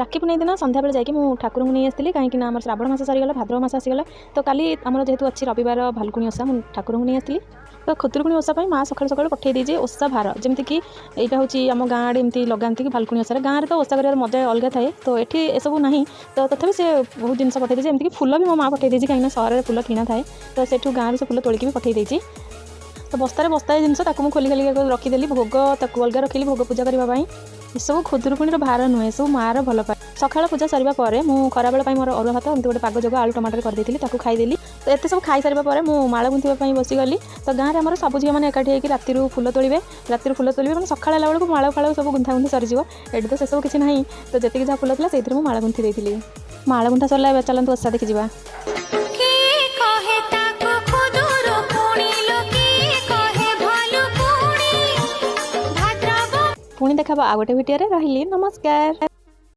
ରାକ୍ଷୀ ପୁନେଇ ଦିନ ସନ୍ଧ୍ୟାବେଳେ ଯାଇକି ମୁଁ ଠାକୁରଙ୍କୁ ନେଇ ଆସିଥିଲି, କାହିଁକିନା ଆମର ଶ୍ରାବଣ ମାସ ସରିଗଲା, ଭାଦ୍ରବ ମାସ ଆସିଗଲା। ତ କାଲି ଆମର ଯେହେତୁ ଅଛି ରବିବାର ଭାଲୁକୁଣି ଓଷା, ମୁଁ ଠାକୁରଙ୍କୁ ନେଇ ଆସିଥିଲି। ତ ଖୁଦୁରୁକୁଣୀ ଓଷା ପାଇଁ ମା ସକାଳୁ ସକାଳୁ ପଠେଇ ଦେଇଛି ଓଷା ଭାର। ଯେମିତିକି ଏଇଟା ହେଉଛି ଆମ ଗାଁ ଆଡ଼େ ଏମିତି ଲଗାନ୍ତି କି ଭାଲୁକୁଣି ଓଷାରେ। ଗାଁରେ ତ ଓଷା କରିବାର ମଜା ଅଲଗା ଥାଏ। ତ ଏଠି ଏସବୁ ନାହିଁ, ତ ତଥାପି ସେ ବହୁତ ଜିନିଷ ପଠେଇ ଦେଇଛି। ଏମିତିକି ଫୁଲ ବି ମୋ ମା ପଠେଇ ଦେଇଛି, କାହିଁକିନା ସହରରେ ଫୁଲ କିଣା ଥାଏ। ତ ସେଠୁ ଗାଁରୁ ସେ ଫୁଲ ତୋଳିକି ବି ପଠେଇ ଦେଇଛି। ତ ବସ୍ତାରେ ବସ୍ତାଏ ଜିନିଷ, ତାକୁ ମୁଁ ଖୋଲି ଖାଲି ରଖିଦେଲି। ଭୋଗ ତାକୁ ଅଲଗା ରଖିଲି ଭୋଗ ପୂଜା କରିବା ପାଇଁ। ଏସବୁ ଖୁଦୁରୁକୁଣୀର ଭାର ନୁହେଁ, ଏସବୁ ମାଆର ଭଲ ପାଏ। ସକାଳ ପୂଜା ସରିବା ପରେ ମୁଁ ଖରାବେଳ ପାଇଁ ମୋର ଅରୁଆ ଭାତ, ଏମିତି ଗୋଟେ ପାଗ ଯୋଗ ଆଳୁ ଟମାଟର କରିଦେଇଥିଲି, ତାକୁ ଖାଇଦେଲି। ତ ଏତେ ସବୁ ଖାଇସାରିବା ପରେ ମୁଁ ମାଳ ଗୁନ୍ଥିବା ପାଇଁ ବସିଗଲି। ତ ଗାଁରେ ଆମର ସବୁ ଝିଅମାନେ ଏକାଠି ହେଇକି ରାତିରୁ ଫୁଲ ତୋଳିବେ। ରାତିରୁ ଫୁଲ ତୋଳିବେ ମାନେ ସକାଳ ହେଲା ବେଳକୁ ମାଳ ଫାଳ ସବୁ ଗୁନ୍ଥା ଗୁନ୍ଥି ସରିଯିବ। ଏଠି ତ ସେସବୁ କିଛି ନାହିଁ। ତ ଯେତିକି ଯାହା ଫୁଲ ଥିଲା, ସେଇଥିରେ ମୁଁ ମାଳ ଗୁନ୍ଥି ଦେଇଥିଲି। ମାଳ ଗୁନ୍ଥା ସରିଲା, ଏବେ ଚାଲନ୍ତୁ ଓଷା ଦେଖିଯିବା। କିଏ କହେ ତାକୁ ଖୁଦୁରୁକୁଣୀ ଲୋ, କିଏ କହେ ଭାଲୁକୁଣୀ, ଭାଦ୍ରବ ପୁଣି ଦେଖାହେବ ଆଉ ଗୋଟେ ଭିଡ଼ିଓରେ। ରହିଲି, ନମସ୍କାର।